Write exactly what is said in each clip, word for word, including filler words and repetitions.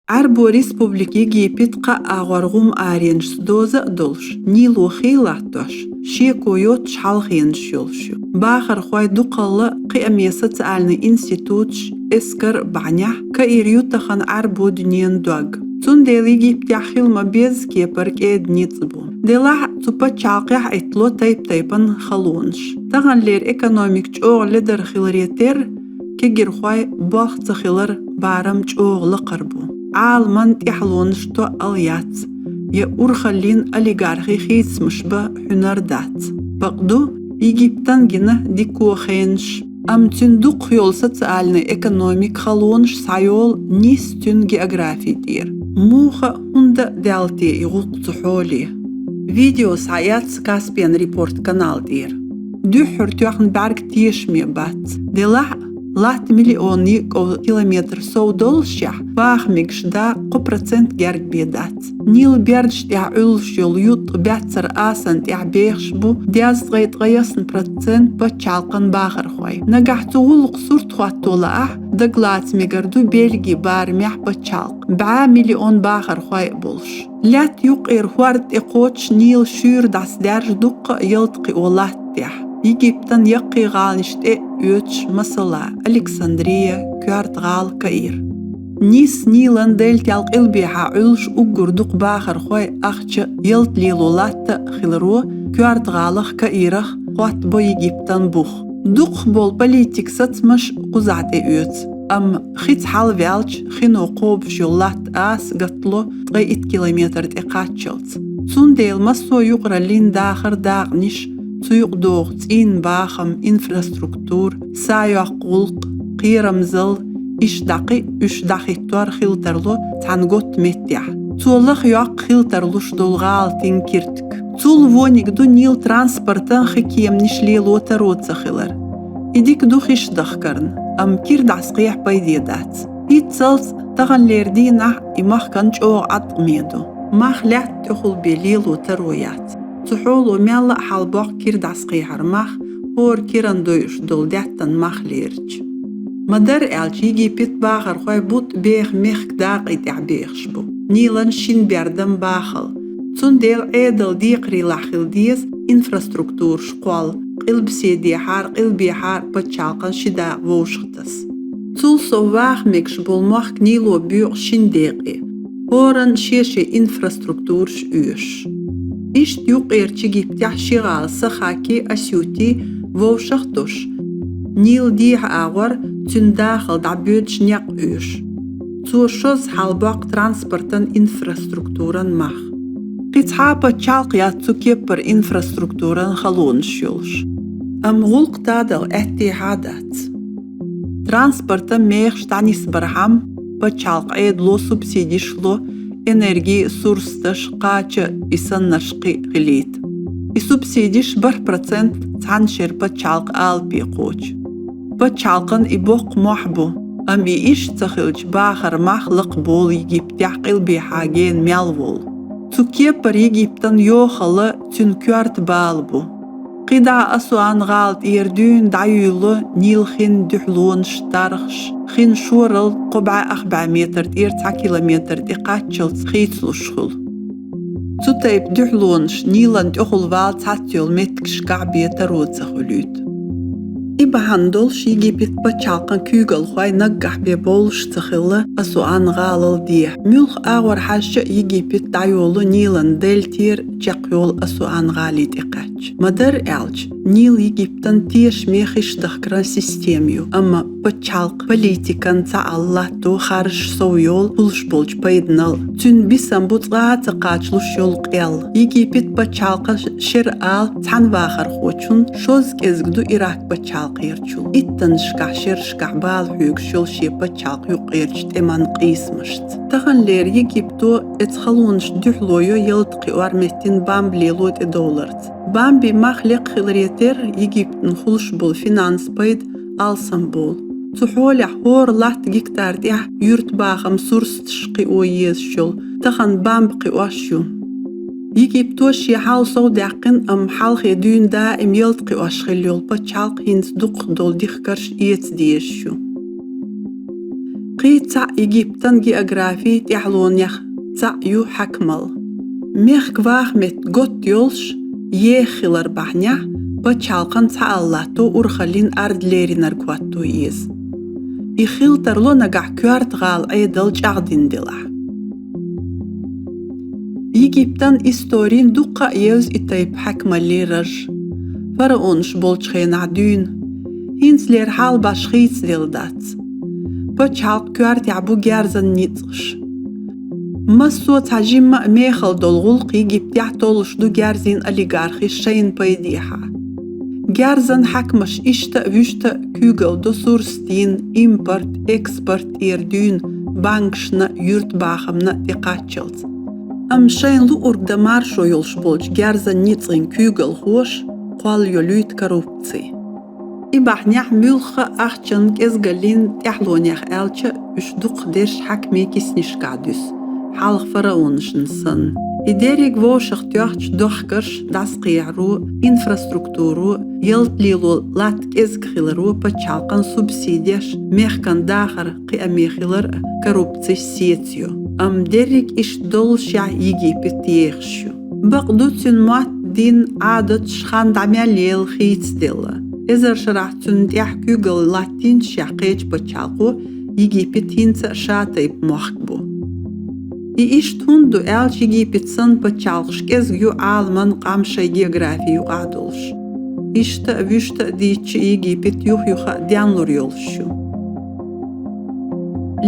Ӏарбо республика Египет кхаа агӀор гӀум аренашца доза а долуш, Нило хий латтош, шеко йоцуш хьалхенаш йолуш ю. Бахархой дукхалла кхиаме социальни институташ, эскар а бахьанехь, Каир ю тахана Ӏарбо дуьненан дог. Цундела Египтехь хила ма-безза кепара кӀеда ницкъ бу. Делахь а цу пачхьалкхехь а иттало тайп-тайпана халонаш. Таханлера экономика чӀогӀа ледара хиларе терра, кегирхой болх ца хилар барам чӀогӀа лакхара бу. Ӏаламан тӀаьхьалонаш тоъал яц, я урхаллин олигархийн хийцамаш бан хьуьнар дац. Бакъду, Египтан гина дика хенаш, амма цуьнан дукхах йолу социальни, экономика халонаш схьайолу нийса цуьнан географи тӀера. Муха, хӀунда а даьлла те и гӀуллакх цу хьоле? Видео схьаэцна Каспиан Репорт канал тӀера. Дуьххьара тоьхна бӀаьрг тешаме бац. Делахь а, латта миллион йиъ кӀов километр сов доллушехь, баха мегаш дакъа кхо процент герга бен дац. Нил бердаш тӀехь Ӏуьллуш йолу юттӀ баьццара асанна тӀехь бехаш бу дезткъе ткъаясна процент пачхьалкхан бахархой. Нагахь цу гӀуллакхан сурт хӀотто лаахь, дагалаца мегар ду Бельги барамехь пачхьалкх, бӀе миллион бахархой а болуш. Лаьтта юккъера хӀорда тӀе кхочуш Нил шуьйра дӀасадаьржа дуккха а ялта кхио латта тӀехь, Египтан яккхий гӀаланаш тӀе а оьцуш, масала, Александрия, Коьрта-ГӀала, Каир. Нийсса Нилан делтел къилбехьа Ӏуьллуш уггар дукха бахархой, ахча, ялта лело латта а хиларо Коьрта-ГӀалах, Каирах хӀоттабо Египтан бух. Дукхахболу политикан сацамаш кхузахь тӀеоьцу, амма хица хьалаваьлча, хино кхобуш йолу латта аса гатало ткъе итт километр тӀекхаччалц. Цундела массо а юкъараллин дахар дакъанаш, цу юкъадогӀу цӀийнан бахам, инфраструктура, са йоккху гӀуллакх, кхерамзалла, иштта дӀа кхин а уьш дӀахӀиттор хила тарло цхьана готта меттехь. Цо лаха йоккху хила тарлуш долу гӀалатийн киртиг. Цул вониг ду Нил транспортан хи кеманаш лело таро ца хилар. И дика ду хиш дахкарна, амма кира дӀасакхехьа пайде дац. ХӀинццалц, таханлера дийнахь и махкана чӀогӀа Ӏаткъаме ду. Мах лаьтта тӀехула бен лело таро яц. Цу хьоло мелла а хьалабоккху кира дӀасакхехьара мах, хӀора киран дойуш долу даьттан мах лерча. Ма-дарра аьлча, Египет бахархой бутт беха мехкан дакъий тӀехь бехаш бу. Нилан шина бердам бахал. Цундела Ӏедал декхарийлахь хила деза инфраструктураш кхолла, къилбаседехьара, къилбехьара пачхьалкхан ши дакъа вовшахтаса. Цул сов ваха мегаш болу мохк Нило боькъу шина декъе, хӀоранна шен-шен инфраструктураш оьшуш. Иштта юккъерчу Египтехь ши гӀала Сахаки, Асьюти вовшах а долуш, Нил дехьа агӀор цуьнан дахал дӀабоьдуш некъ оьшу. Цо шозза хьалабоккху транспортан инфраструктуран мах. Кхин цхьа а пачхьалкх яц цу кеппара инфраструктуран халонаш йолуш. Амма гӀуллакх тадала аьттехьа а дац. Транспортан мехаш дӀанисбархьама, пачхьалкх Ӏедало субсидиш ло, энерги сурсаташ, кхача и саннарш кхин а хилийта. И субсидиш бархӀ процент цхьана шеран пачхьалкхан алапе кхочу. Пачхьалкхан и боккха мохь бу, амма и иштта ца хилча, бахаран мах лакхаболу Египтехь къилбехьа гена мел волу. Цу кеппара Египтан йохалла цуьнан коьрта бала бу. КхидӀа Асуан-гӀала тӀера дуьйна дӀайуьйлало Нил хин дуьхьалонаш, тархаш, хин шоралла кхо бӀе ах бӀе метр тӀера цхьа километр тӀекхаччалц хийцалуш хуьлу. Цу тайпа дуьхьалонаш Нилан тӀехула вала цхьацца йолу меттигашкахь бен таро ца хуьлуьйту. И бахьана долуш Египет пачхьалкхан куьйгалхой наггахь бен бовлуш ца хилла Асуан-гӀалал дехьа. Муьлхха агӀор хьаьжча а Египет дӀайолу Нилан делтера чекхйолу Асуан-гӀали тӀекхаьчча. Ма-дарра аьлча, Нил Египтан тешаме хиш дахкаран система ю, амма пачхьалкх политикан цхьаалла латто харжаш сов йолу хуьлуш болчу пайданал, цуьнан бисам бу цкъа а ца кхачалуш йолу къел. Египет пачхьалкхан шера ала цхьана вахархочун шозза кӀезиг ду Ирак пачхьалкхерчул, иттаннашкахь шерашкахь бала хьоьгуш йолу шен пачхьалкх юккъерчу тӀеман къийсамашца. Таханлера Египто эцу халонаш дуьхьало йо ялта кхиор меттина бамба лело тӀедовларца. Бамбин мах лекха хиларе терра, Египтан хуьлуш болу финанс пайда алсам болу. Цу хьолехь хӀора латта гектар тӀехь юьртабахам, сурсаташ кхио езаш йолу, тахана бамба кхиош ю. Египто шен хьал сов даьккхина, амма хьалхе дуьйна даим ялта кхиош хилла йолу пачхьалкх хӀинца дукхах долу дихкарш эца дезаш ю. Кхин цхьаъ Египтан географин тӀаьхьалонех цхьаъ ю хьакмал. Мехка ваха метта готта йолуш еха хилар бахьанехь, пачхьалкхан цхьаалла латто урхаллин ард леринарг хӀотто еза. И хила тарло нагахь коьрта гӀала Ӏедал чӀагӀдина делахь. Египтан историн дуккха а евза и тайпа хьакмаллин раж. Фараонаш болчу хенахь дуьйна. ХӀинцалера хьал баш хийцаделла дац. Пачхьалкх коьртехь бу герзан ницкъаш. Массо а цхьа жимма а мехала долу гӀуллакх Египтехь толлуш ду герзийн олигархаша шайна пайдехьа. Герзан хьаькамаш иштта а, вуьшта а куьйгалла до сурсатийн, импорт, экспорт тӀера дуьйна банкашна, юьртбахамна тӀекхаччалц. Амма шайна луург дан маршо йолуш болчу герзан ницкъийн куьйгалхоша кхолла йолуьйту коррупци. И бахьанехь муьлхха а ахчан кӀезгаллин тӀаьхьалонех аьлча, уьш дукхахдерш хьаькамийн киснашкахь дуьсу, хьалха фараонашна санна. И дерриг вовшахтоьхча, дохкарш, дӀасакхехьаро, инфраструктуро, ялта лело латта кӀезиг хиларо, пачхьалкхан субсидеш, мехкан дахар кхиаме хилар а коррупцеш сецайо. Амма дерриг иштта доллушехь, Египет ехаш ю. Бакъду, цуьнан мотт, дин, Ӏадаташ хан дӀа мел ела хийцаделла. Эзар шарахь цунна тӀехь куьйгалла латтийначохь кхечу пачхьалкхо Египет хӀинца а ша тайпа мохк бу. И иштта хӀунда ду аьлча, Египет санна пачхьалкхаш кӀезиг ю Ӏаламан къам шайн географи юкъахь долуш. Иштта а, вуьшта а дийцча, Египет юх-юха а денлур йолуш ю.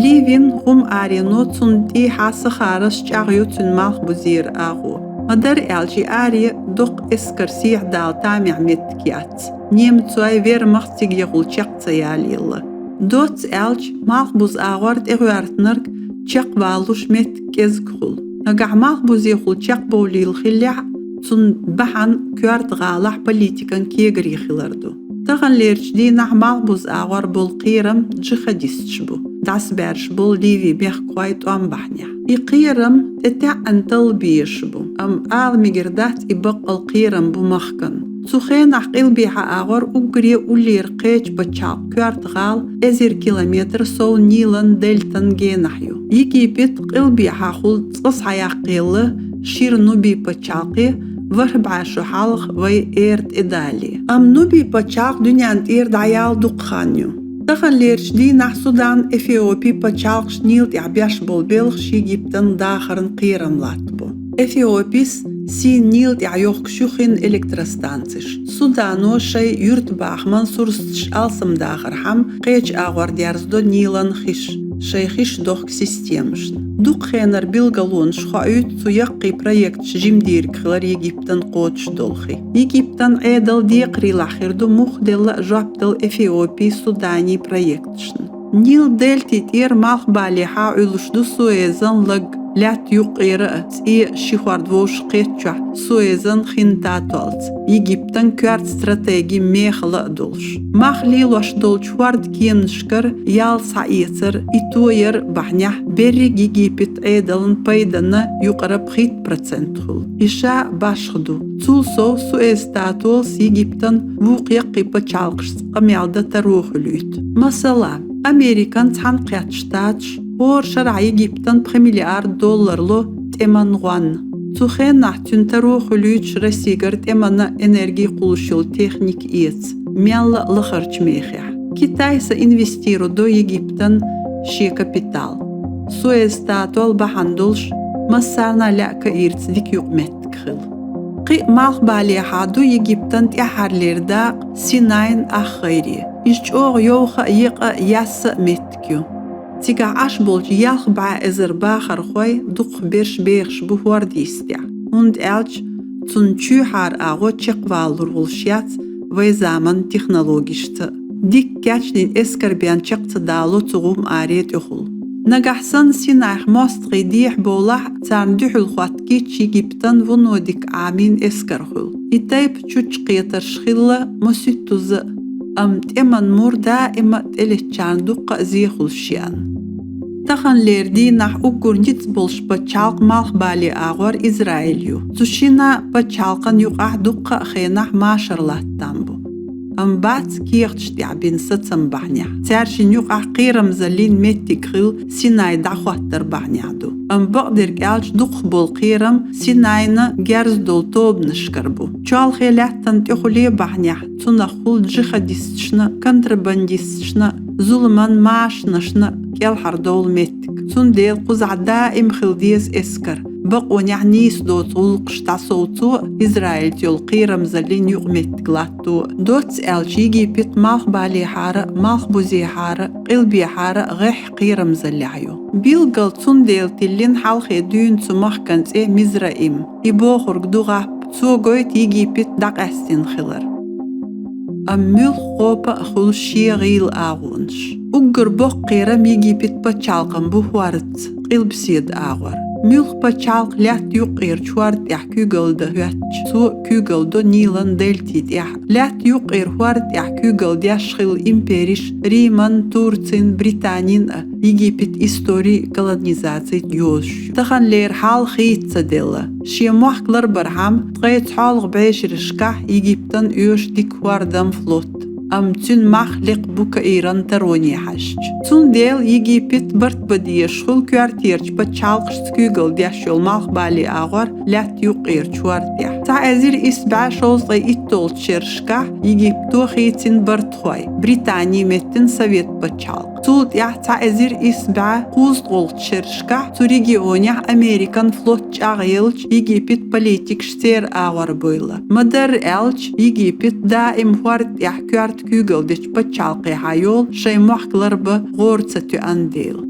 Ливин гӀум арено, цунна тӀехьа Сахарас чӀагӀйо цуьнан малхбузера агӀо. Ма-дарра аьлча, и аре доккха эскар сехьадала тамехь меттиг яц. Немцойн вермахт цигахула чекх ца ялаелла. Доцца аьлча, малхбуза агӀор тӀегӀоьртинарг чекхвалуш меттиг кӀезиг хуьлу. Нагахь малхбузехула чекхбовлийла хиллехь, цунна бахьана коьрта гӀалахь политикан кегари хилар ду. Таханлерчу дийнахь малхбуза агӀор болу кхерам джихадисташ бу, дӀасабаьржаш болу Ливин мехкахой тӀом бахьанехь. И кхерам тӀетаьӀӀина талла безаш бу, амма ала мегар дац и баккъал кхерам бу махкана. Цу хенахь Къилбехьа агӀор уггаре уллера кхечу пачхьалкхан коьрта гӀала эзар километр сов Нилан дельтан генахь ю. Египет Къилбехьахула цкъа схьаяккхаелла шира Нуби пачхьалкхе, ворхӀ бӀе шо хьалха вай эра тӀедале. Амма Нуби пачхьалкх дуьнен тӀера дӀаяьлла дукха хан ю. Таханлерчу дийнахь Судан, Эфиопи пачхьалкхаш Нил тӀехь беш болу белхаш Египтан дахаран кхерам латтабо. Эфиопис сийна Нил тӀехь йохкуш ю хин электростанцеш. Судано шайн юьртабахаман сурсаташ алсамдахархьама кхечу агӀор дерзадо Нилан хиш, шайн хиш дохку системашна. Дукха хенара билгалонаш хоуьйту цу яккхий проекташ жимадийриг хилар Египтан кхочушдолу хи. Египтан Ӏедал декхарийлахь хир ду мухха делла а жоп дала Эфиопи, Судани проекташна. Нил дельти тӀера малхбалехьа Ӏуьллуш ду Суэзан лаг, лаьтта юккъера а, цӀе а ши хӀорд вовшах кхеттачохь Суэзан хин татолца, Египтан коьрта стратеги мехала а долуш. Мах лелош долчу хӀордан кеманашкара ял схьаэцар, и тояр бахьанехь берриг Египет Ӏедалан пайдана юкъара пхийтта процент хуьлу. И ша башха ду. Цул сов Суэз татолас Египтан вукху яккхий пачхьалкхашца къамел дан таро хуьлуьйту. Масала, Американ Цхьаьнакхеттачу Штаташа хӀора шарахь Египтан пхи миллиард доллар ло тӀеман гӀонна. Цу хенахь цуьнан таро хуьлуьйтуш Россигара тӀемана энерги кхуллуш йолу техника эца, мелла а лахарчу мехехь. Китай са инвестиро до Египтан шен капитал. Суэз татол бахьана долуш массарна а лаьа Каирца дика юкъаметтиг хила. Кхин а малхбалехьа ду Египтан тӀаьххьарлера дакъа Синайн ах гӀайре. Иза чӀогӀа йовха а, екъа а, ясса а меттиг ю. Цигахь Ӏаш болчу ялх бӀе эзар бахархой дукхахберш бехаш бу хӀордан йистехь, хӀунда аьлча цунна чоьхьара агӀо чекхвалалур волуш яц вайн заманан технологешца. Дикка кечдина эскар бен чекх ца далало цу гӀум аре тӀехула. Нагахь санна Синайх мостагӀий дехьа бовлахь а, царна дуьхьал хӀоттийча Египтан вуно дика Ӏамийна эскар хуьлу. И тайпа чучча кхетарш хилла масийттазза а, амма тӀеман мур даима а тӀелеттачарна дуккха а зехула шена. Таханлера дийнахь уггар ницкъ болуш пачхьалкх малхбале агӀор Израиль ю. Цу шина пачхьалкхан юкъахь дуккха а хенахь машар латтам бу. Амма бац кехаташ тӀехь бина сацам бахьанехь. Цаьршинна юкъахь кхерамзаллин меттиг хилла Синай дӀахӀоттар бахьанехь ду. Амма бакъдерг аьлча, дукхахболу кхерам Синайна герз долу тобанашкара бу. Чолхе лаьттан тӀехуле бахьанехь цунах хуьлу джихадисташна, контрабандисташна, зуламан машанашна кӀелхьардовла меттиг. Цундела кхузахь даим хила деза эскар, бакъонехь нийса доцу гӀуллакхаш дӀасовцо а, Израильца йолу кхерамзаллин юкъаметтиг латто а. Доцца аьлча, Египет малхбалехьара а, малхбузехьара а, къилбехьара а гӀеххьа кхерамзаллехь ю. Билггал цундела тиллина хьалхе дуьйна цу махкан цӀе Мизраим. И бохург ду гӀап, цо гойту Египет дӀакъаьстина хилар. Амма муьлхха кхопа а хуьлу шен гӀийла агӀонаш. Уггар боккха кхерам Египет пачхьалкхан бу хӀордца, къилбаседа агӀор. Муьлхха пачхьалкх лаьтта юккъерчу хӀорда тӀехь куьйгалла дан хӀоьттича, цо куьйгалла до Нилан дельтий тӀехь. Лаьтта юккъера хӀорда тӀехь куьйгалла деш хилла империш Риман, Турцин, Британин а Египет истори колонизаци йозуш ю. Таханлера хьал хийца ца делла. Шен мохк ларбархьама, ткъе цхьоалгӀа бӀешерашкахь Египтан оьшу дика хӀордан флот. Амма цуьнан мах лекха бу Каиран тароне хьаьжча. Цундела Египет барт бан дезаш хуьлу коьртачу пачхьалкхашца куьйгалла деш йолу малхбале агӀор лаьтта юккъерчу хӀорда тӀехь. Цхьа эзар исс бӀе шовзткъе иттолгӀачу шерашкахь Египто хийцина бартхой, Британи меттина Совет пачхьалкх. Цул тӀаьхьа цхьа эзар исс бӀе кхузткъолгӀачу шерашкахь цу регионехь Американ флот чӀагӀъелча, Египет политикаш церан агӀор бевлла. Ма-дарра аьлча, Египет даим хӀорда тӀехь коьрта куьйгалла дечу пачхьалкхехьа йолу шайн мохк ларбан гӀора ца тоьъна дела.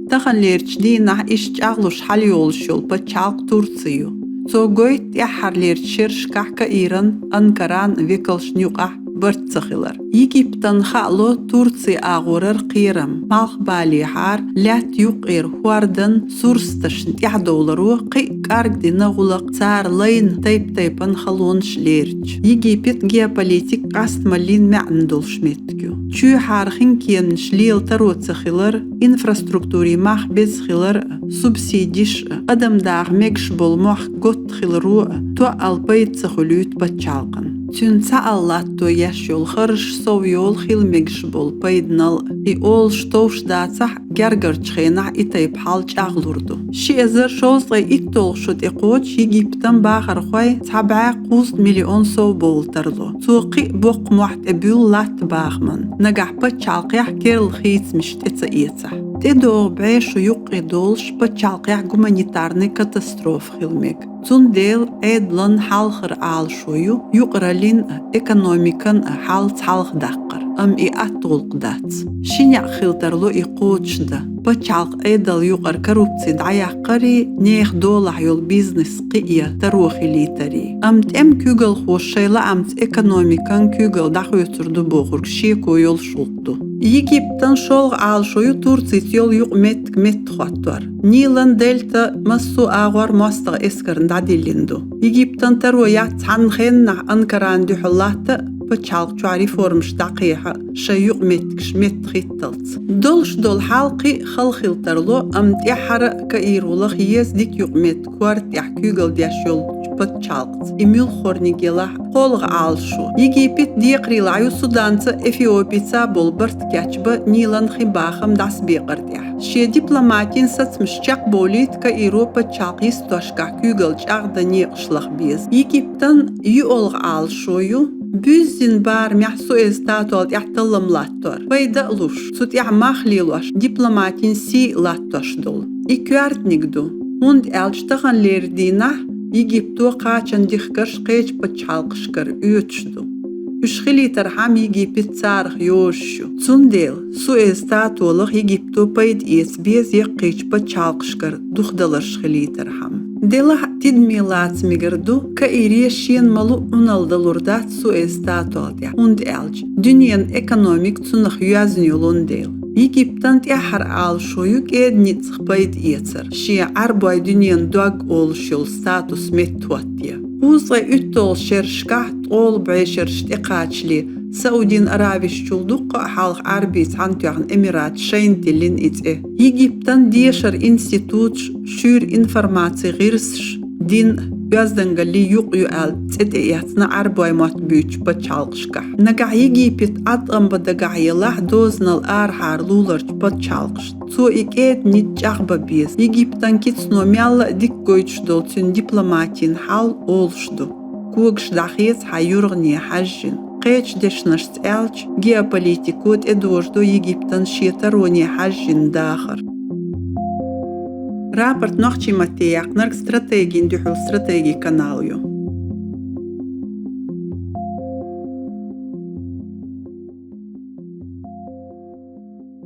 Таханлерчу дийнахь иштта чӀагӀлуш хьалайолуш йолу пачхьалкх Турци ю. Цо гойту тӀаьххьарлерчу шерашкахь Каиран, Анкаран векалшна юкъахь барт ца хилар. Египтан хаало Турци агӀорара кхерам, малхбалехьара лаьтта юккъера хӀордан сурсаташна тӀаьхьадовларо кхин а кӀаргдина гӀуллакх, цара лайна тайп-тайпана халонаш лерча. Египет геополитик къастамаллин маьӀна долуш меттиг ю. Чоьхьара хинкеманаш лела таро ца хилар, инфраструктурин мах беза хилар а, субсидиш а, адам даха мегаш болу мохк готта хиларо а тоъал пайда ца хуьлуьйту пачхьалкхана. Цуьнан цхьаалла латто еш йолу харжаш сов йолу хила мегаш болу пайданал а. И олуш товш дацахь, гергарчу хенахь и тайпа хьал чӀагӀлур ду. Ши эзар шовзткъе иттолгӀа шо тӀе кхочуш Египтан бахархой цхьа бӀе кхузткъа миллион сов бовла тарло. Цо кхин а боккха мохь тӀе буьллу латта бахаман, нагахь пачхьалкхехь керла хийцамаш тӀе ца эцахь. ТӀедогӀу бӀе шо юккъе долуш пачхьалкхехь гуманитарный катастрофа хила мега. Цундела Ӏедалан хьалхара Ӏалашо ю юкъараллин а, экономикан а хьал цхьалха даккхар, амма и атта гӀуллакх дац. Ши некъ хила тарло и кхочушдан: пачхьалкх Ӏедал юкъара коррупци дӀаяккхарий, нехан долахь йолу бизнес кхиъе таро хилийтарий. Амма тӀеман куьйгалхоша шайн лаамца экономикан куьйгалла дӀахоьцур ду бохург шеко йолуш гӀуллакх ду. Египтан шолгӀа Ӏалашо ю Турцица йолу юкъаметтиг меттахӀоттор. Нилан дельта массо а агӀор мостагӀа эскарна дӀадиллина ду. Египтан таро яц цхьана хеннахь Анкарана дуьхьал латта а, пачхьалкх чохь реформаш дӀакхехьа а, шайн юкъаметтигаш меттахӀитталц. Долуш долу хьал кхин а хала хила тарло, амма тӀаьххьара а Каиро лаха еза дика юкъаметтиг хӀорда тӀехь куьйгалла деш йолчу пачхьалкхца. И муьлххорниг елахь а, кхоалгӀа Ӏалашо. Египет декхарийлахь ю Суданца, Эфиопица болу барт кечбан Нилан хин бахам дӀасабекъар тӀехь. Шен дипломатин сацамаш чекхбовлийта Каиро пачхьалкх йистошкахь куьйгалла чӀагӀдан некъаш лаха беза. Египтан йоьалгӀа Ӏалашо ю буьззина барамехь Суэз татол тӀехь таллам латтор, пайда а луш, цу тӀехь мах лелош, дипломатин сий а латтош долу. И коьртаниг ду, хӀунда аьлча таханлера дийнахь Египто кхачан дихкарш кхечу пачхьалкхашкара оьцуш ду. Уьш хилийтархьама Египет царах йозуш ю. Цундела Суэз татолах Египто пайда эца беза яккхийчу пачхьалкхашкара духдаларш хилийтархьама. Делахь а тидаме лаца мегар ду, Каире шена ма-луъу Ӏуналла далур дац Суэз татол тӀехь, хӀунда аьлча дуьненан экономика цунах йоьзна йолун дела. Египтан тӀаьххьара Ӏалашо ю кӀеда ницкъах пайда эцар, шен Ӏарбой дуьненан дог олуш йолу статус меттахӀотте. Кхузткъе уьтталгӀачу шерашкахь ткъолгӀа бӀешераш тӀекхачале Саудин Арависчул дуккха а хьалха Ӏарбий Цхьаьнатоьхна Эмираташ шайна тиллина и цӀе. Египтан дешара институташ, шуьйра информацин гӀирсаш, дин а, Оьздангалли юкъ ю аьлла цӀи тӀеэцна Ӏарбой мотт буьйцучу пачхьалкхашкахь. Нагахь Египет Ӏаткъам бан дагахь елахь дозанал арахьара луларчу пачхьалкхашна. Цо и кӀеда низа чӀагӀбан беза. Египтан кицано мелла а дика гойтуш долу цуьнан дипломатин хьал олуш ду. Когаш дӀахеца хьан юргӀане хьаьжжина. Кхечу дешнашца аьлча, геополитико тӀедожадо Египтан шен тароне хьаьжжина дахар. Рапорт нохчийн матте яьккхинарг «Стратегин дуьхьал» стратегин канал ю.